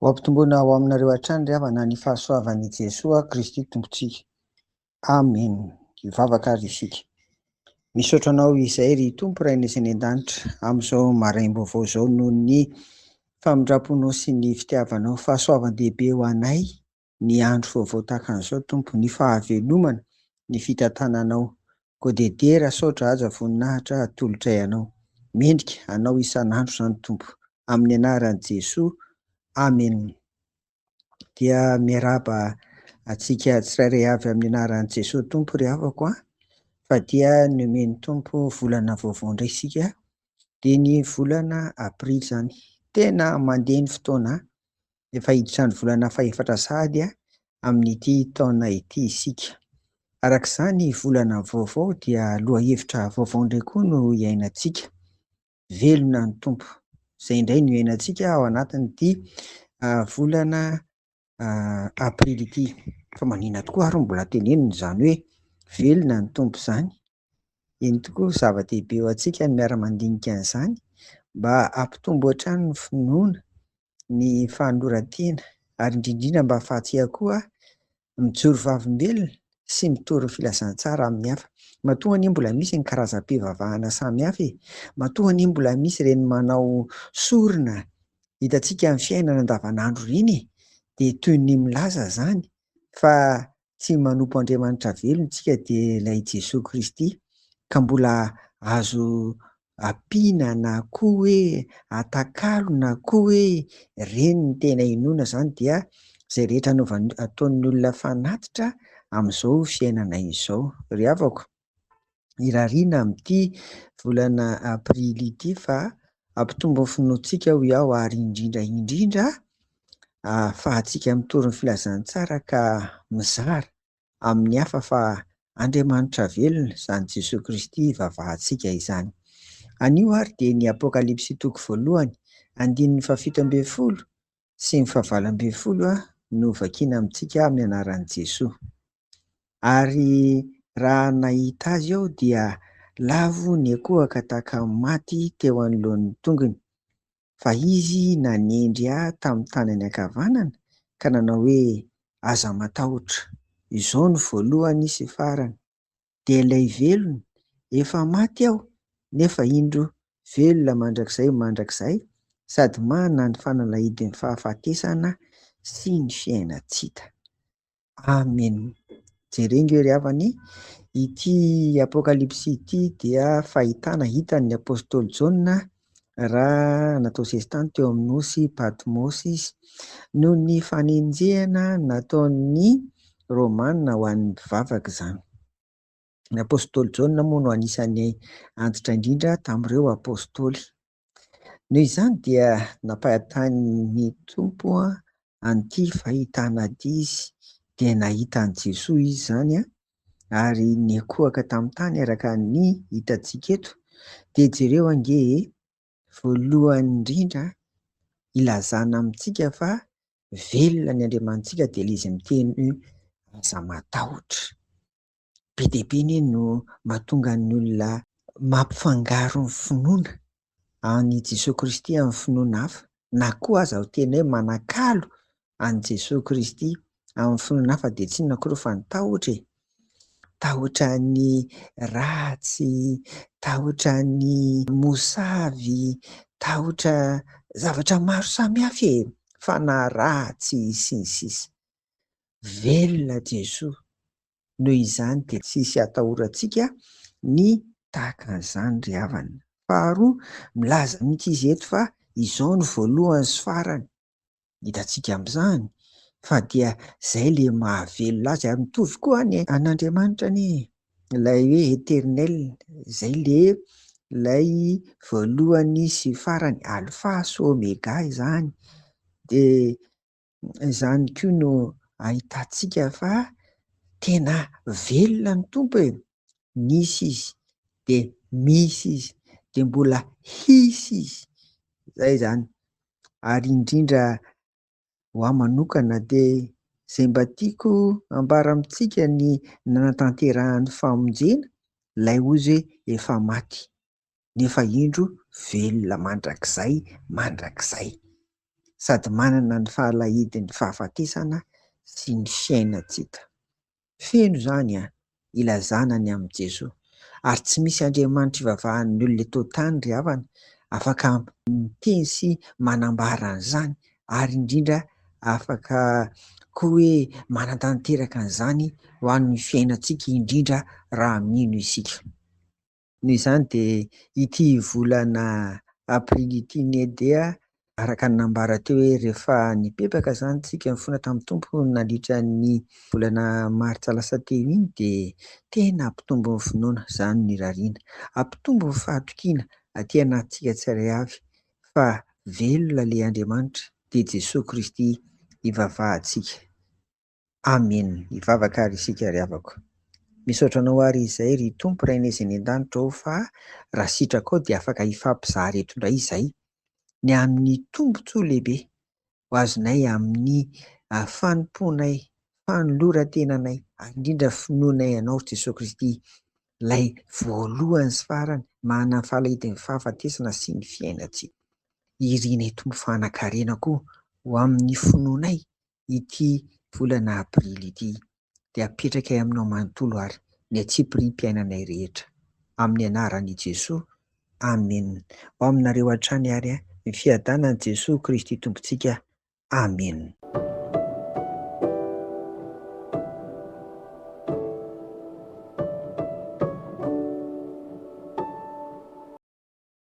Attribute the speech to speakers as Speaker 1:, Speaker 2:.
Speaker 1: Ho ampitomboina ho aminareo hatrany ry havana ny fahasoavan'i Jesoa Kristy Tompontsika. Amen. Hivavaka ary isika. Misaotra Anao izay ry Tompo Rainay izay any an-danitra amin'izao maraim-baovao izao noho ny famindram-ponao sy ny fitiavanao. Fahasoavan-dehibe ho anay ny andro vaovao tahaka an'izao Tompo, ny fahavelomana, ny fitantananao. Koa dia dera, saotra, haja, voninahitra atolotray Anao. Mendrika Anao isan'andro izany Tompo. Amin'ny anaran'i Jesoa. Amen. Dia miarahaba antsika tsirairay avy amin'ny anaran'i Jesoa Tompo ry havako a, fa dia nomen'ny Tompo volana vaovao indray isika, dia ny volana aprily izany. Tena mandeha ny fotoana, efa hiditra ny volana fahefatra sahady amin'ity taona ity isika. Araka izany, volana vaovao dia lohahevitra vaovao indray koa no iainantsika. Velona ny Tompo. Izay indray no iainantsika ao anatin'ity volana aprily ity. Fa maninona tokoa ary no mbola tenenina izany hoe velona ny Tompo izany? Eny tokoa, zava-dehibe ho antsika ny miara-mandinika an'izany mba hampitombo hatrany ny finoana, ny fanoloran-tena ary indrindra indrindra mba hahafahantsika koa mijoro vavolombelona sy mitory ny filazantsara amin'ny hafa. Matoa anie mbola misy ny karazam-pivavahana samihafa e! Matoa anie mbola misy ireny manao sorona hitantsika amin'ny fiainana andavanandro ireny e! Dia toy ny milaza izany fa tsy manompo Andriamanitra velona isika dia ilay Jesoa Kristy ka mbola azo ampiana na koa hoe atakalo na koa hoe ireny ny tena inoana izany dia izay rehetra anaovan'ny ataon'ny olona fanatitra amin'izao fiainana izao. Ry havako, irariana amin'ity volana aprily ity fa hampitombo ny finoantsika hoy aho ary indrindra indrindra ahafahantsika mitory ny filazantsara ka mizara amin'ny hafa fa Andriamanitra velona izany Jesoa Kristy ivavahantsika izany. Anio ary dia ny Apokalypsy toko voalohany andininy fahafito ambin'ny folo sy ny fahavalo ambin'ny folo no vakiana amintsika amin'ny anaran'i Jesoa. Ary raha nahita azy aho dia lavo niankohoka tahaka ny maty teo anoloan'ny tongony. Fa izy nanendry ahy tamin'ny tanany ankavanana ka nanao hoe, Aza matahotra, izao no voalohany sy farany, dia ilay velona, efa maty aho, nefa indro velona mandrakizay mandrakizay, sady manana ny fanalahidin'ny fahafatesana sy ny fiainan-tsy hita. Amen. Jereo nge ry havana e, ity Apokalypsy ity dia fahitana hitan'ny apostoly Jaona raha natao sesitany teo amin'ny nosy Patmos izy, noho ny fanenjehana nataon'ny Romana ho an'ny mpivavaka izany. Ny apostoly Jaona moa no anisan'ny antitra indrindra tamin'ireo apostoly. Noho izany dia nampahitan'ny Tompo an'ity fahitana ity izy, dia nahita an'i Jesoa izy izany ary niankohoka tamin'ny tany araka ny hitantsika eto. Dia jereo ange e, voalohany indrindra ilazana amintsika fa velona ny Andriamanitsika dia ilay izy miteny hoe aza matahotra. Be dia be anie no mahatonga ny olona mampifangaro ny finoana an'i Jesoa Kristy amin'ny finoana hafa, na koa aza tena hoe manakalo an'i Jesoa Kristy amin'ny finoana hafa dia tsy inona akory fa ny tahotra e! Tahotra ny ratsy, tahotra ny mosavy, tahotra zavatra maro samihafa e! Fanahy ratsy sy ny sisa. Velona Jesoa, noho izany dia tsisy atahorantsika ny tahaka an'izany ry havana. Faharoa, milaza mihitsy izy eto fa izao no voalohany sy farany. Hitantsika amin'izany fa dia izay ilay mahavelona azy ary mitovy koa ny an'Andriamanitra anie ilay hoe éternel, izay le ilay voalohany sy farany, alpha sy omega izany. Dia izany koa no ahitantsika fa tena velona ny Tompo e! Nisy izy, dia misy izy, dia mbola hisy izy. Izay izany. Ary indrindra ho ahy manokana dia izay mba tiako ambara amintsika ny nanatanterahan'ny famonjena, ilay hozy hoe efa maty, nefa indro velona mandrakizay mandrakizay. sady manana ny fahalahidin'ny fahafatesana sy ny fiainan-tsy hita. Feno izany an, ilazana ny amin'i Jesoa. Ary tsy misy Andriamanitra ivavahan'ny olona eto an-tany ry havana afaka miteny sy manambara an'izany ary indrindra afaka koa hoe manatanteraka an'izany ho an'ny fiainantsika indrindra raha mino isika. Noho izany dia ity volana aprily ity anie dia araka ny nambara teo hoe rehefa nibebaka izany isika nifona tamin'ny Tompo nandritra ny volana martsa lasa teo iny dia tena hampitombo ny finoana, izany no irariana. Hampitombo ny fahatokiana aty anatintsika tsirairay avy fa velona ilay Andriamanitra dia Jesoa Kristy ivavahantsika. Amen. Hivavaka ary isika ry havako. Misaotra anao ary izay ry Tompo Rainay izay any an-danitra ô fa raha sitrakao dia afaka hifampizara eto indray izay ny amin'ny tombontsoa lehibe ho azonay amin'ny fanompoanay, fanoloran-tenanay ary indrindra finoanay anao ry Jesoa Kristy ilay voalohany sy farany manana ny fahalahidin'ny fahafatesana sy ny fiainantsika. Irinay Tompo fa hanan-karena koa ho amin'ny finoanay ity volana aprily ity dia apetrakay aminao manontolo ary ny antsipiriam-piainanay rehetra. Amin'ny anaran'i Jesoa. Amen. Ho aminareo hatrany ary ny fiadanan'i Jesoa Kristy Tompontsika. Amen.